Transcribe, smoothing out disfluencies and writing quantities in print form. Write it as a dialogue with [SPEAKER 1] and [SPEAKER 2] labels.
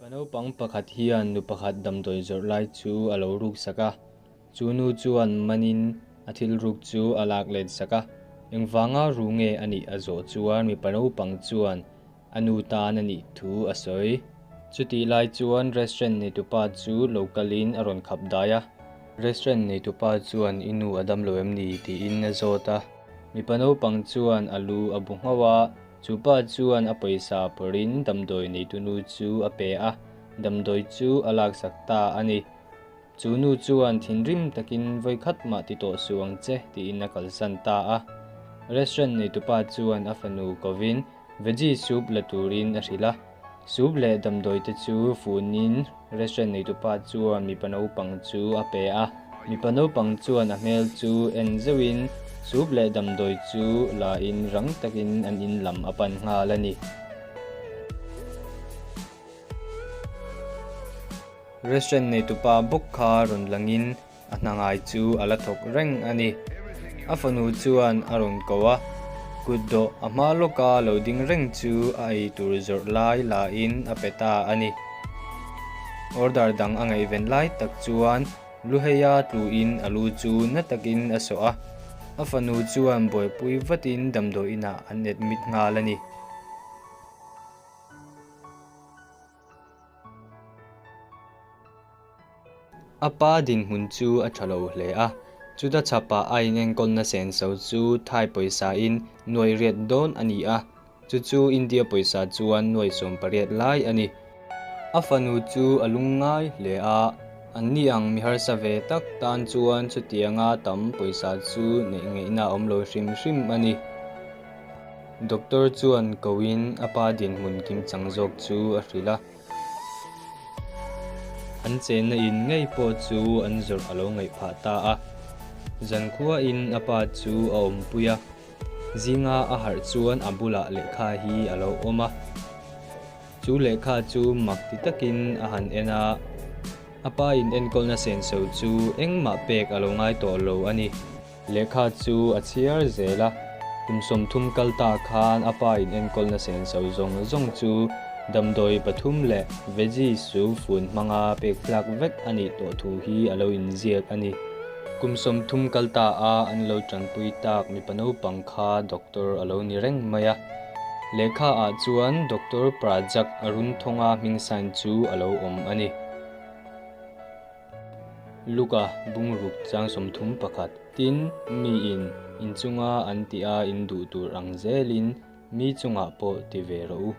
[SPEAKER 1] Mipa naupang pakhat hian nu pakhat damdawi zawrh lai chu a lo ruk sak a, chu nu chuan manin a thil ruk chu a lak let sak a. Engvanga ru nge a nih a zawh chuan mipa naupang chuan a nu tan a nih thu a sawi. Chutih lai chuan restaurant neitupa chu lo kalin a rawn khap dai a. Restaurant neitupa chuan i nu a dam lo em ni tiin a zawt a. Mipa naupang chuan a lu a bu nghauh a. Chu pa chuan a pawisa phawrhin damdawi neitu nu chu a pe a, damdawi chu a laksak ta a ni. Chu nu chuan thinrim takin vawikhat mah ti tawh suh ang che tiin a kalsan ta a. Restaurant neitupa chuan a fanu kovin veggie soup la turin a hrilh a. Soup leh damdawi te chu funin restaurant neitupa chuan mipa naupang chu a pe a. Mipa naupang chuan a hmel chu en zeuhin soup leh damdawi chu la in rang takin an in lam a pan nghal a ni. Restaurant neitupa bawk kha rawn langin A hna ngai chu a la thawk reng a ni. A fanu chuan a rawn ko a, kut dawh a hma lawka lo ding reng chu a ei tur zawrh lai lahin a pe ta a ni. Order dang a ngaihven lai tak chuan Luheia tluin a lu chu na takin a sawh a, a fanu chuan buaipui vatin damdawi inah an admit nghal a ni. A pa dinhmun chu a tha lo hle a, chuta chhapah a inenkawlna senso chu Thai pawisa-in nuai riat dawn a ni a, chu chu India pawisa chuan nuai 18 lai a ni. A fanu chu a lungngai hle a, anni ang mi harsa ve tak tan chuan chutianga tam pawisa chu neih ngaihna a awm lo hrim hrim a ni. Doctor chuan koin a pa dinhmun kimchang zawk chu a hrilh a. An chenna in ngei pawh chu an zawrh a lo ngaih phah ta a. Zankhuain a pa chu a awmpui a, zinga a harh chuan a bulah lehkha hi a lo awm a. Chu lehkha chu mak ti takin a han en a, a pa in enkawlna senso chu engmah pek a lo ngai tawh lo a ni. Lehkha chu a chhiar zel a, kum 30 kal ta khan a pa in enkawlna senso zawng zawng chu damdawi pathum leh veggie su fun hmanga pek tlak vek a nih tawh thu hi a lo inziak a ni. Kum 30 kal ta a an lo tanpui tak mipa naupang kha doctor a lo ni reng mai a. Lehkha ah chuan Doctor Prajak Arunthonga hming sign chu a lo awm a ni. Luka bungruk chang 31. Tin, miin in chunga an tih a in duh tur ang zelin mi chungah pawh ti ve rawh u.